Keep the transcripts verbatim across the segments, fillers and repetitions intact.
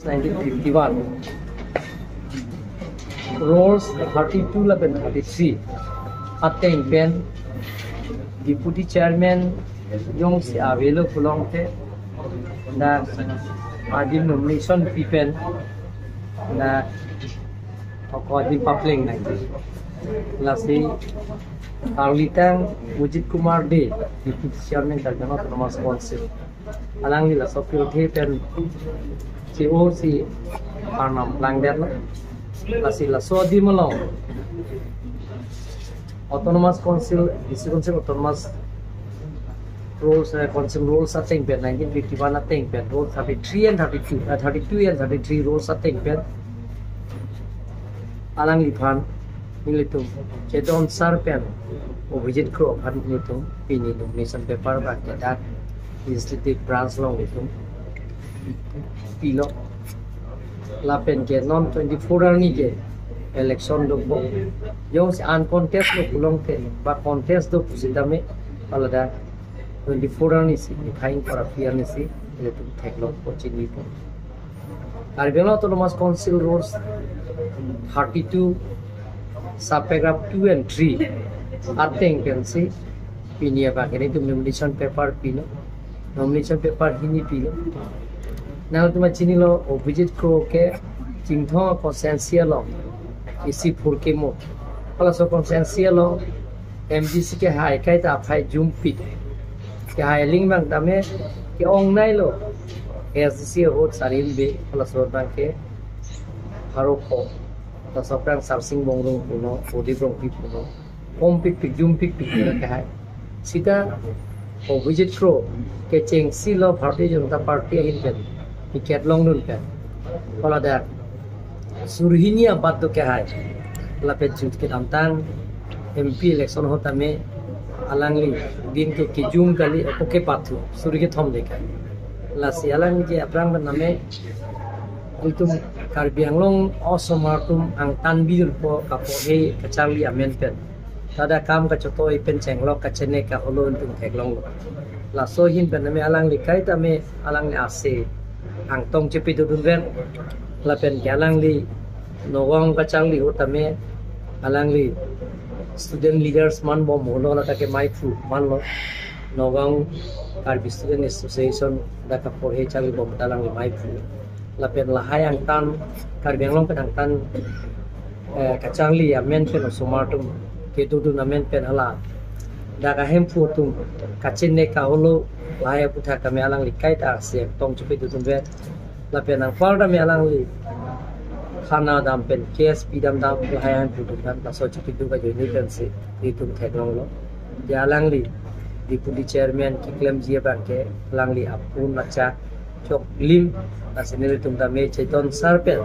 Nineteen fifty-one. Rolls thirty-two lapen thirty-three ateng pen Deputy Chairman jongsi avelo pulote, na adim nomination pi pen na ako adim papleng nangji. Lasi arlitang Ujit Kumar Dey, Deputy Chairman Karbi Anglong Autonomous Council, alangli laso pirthe pen C O C arnam plangdetlo. Lasi laso adim along Autonomous Council, District Council Autonomous Rolls, eh, Council Rolls ateng pen, nineteen fifty-one ateng pen, Roll thirty-three and thirty-two, eh, thirty-two and thirty-three Rolls ateng pen alangliphan nelitum Chedon Sar pen Abhijit Kro aphan nelitum pini nomination paper ba kedak Legislative Branch along nelitum pilo. Lapen ke non twenty-four arni ke election dokok. Jongsi uncontest lo pulote ba contest do pusitame, hala dak twenty-four arni si, niphai ingkoi ra phli arni si, nelitum theklongpo, chinipo. Karbi Anglong Autonomous Council Rolls thirty-two, subparagraph two and three ateng pensi pini abang ke nelitum nomination paper pilo. Nomination paper hini pilo. Nangtum chinilo, Abhijit Kro ke Chinthong constituency along isi phurkimo. Halaso constituency along M D C kehai kaita aphai jumpik. Kehai aling abang tame ke-ong nailo. A S D C ahut Sarin Bey, halaso abang ke pharo pho. Halaso aphrang Sarsing Bongrung punon, Odip Rongpi punon. Ompikpik, jumpikpik kehai. Sita Abhijit Kro kechengsi lo Bharatiya Janata Party ahin pen ticket longdun pen, hala dak suri hini abat do kehai. Lapen chut kedamtang M P election ahut tame alangli din ke kejum kali, ako kepathu, suri kethom de kai. Lasi alangli ke aphrang pen tame itum Karbi Anglong osomar atum angtan bidunpo kaporhe kacharli amen pen. Tada kam kachotoi pen chenglok kachene kaholo itum theklonglo. Laso ahin pen tame alangli kaita tame alangli ase angtong chepadodun pen. Lapen ke alangli Nagaon kacharli ahut tame alangli student leaders manbom holo, lata ke maiphu manlo. Nagaon Karbi Student Association dak kaporhe charlibom ta alangli maiphu. Lapen lahai angtan, Karbi Anglong pen angtan, eh, kacharli amen pen osomar atum kedodun amen pen hala dak ahemphu atum kachene kaholo lahai aputhak tame alangli kaita ase angtong chepadodun pen. Lapen anpar tame alangli khana dam pen case pidam dam lahai ahemphu atum pen laso chepadu ajoine pensi itum theklonglo. Ya alangli Deputy Chairman keklemji abang ke alangli apun achak choklim, lasi nelitum tame Chedon Sar pen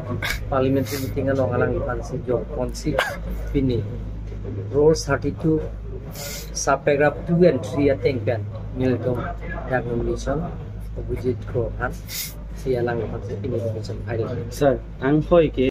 parliamentary meeting along alangliphan si jokponsi pini Rules thirty-two, subparagraph two and three ateng pen nelitum dak nomination Abhijit Kro aphan si alangliphan si pini nomination file. Sir, anghoi ke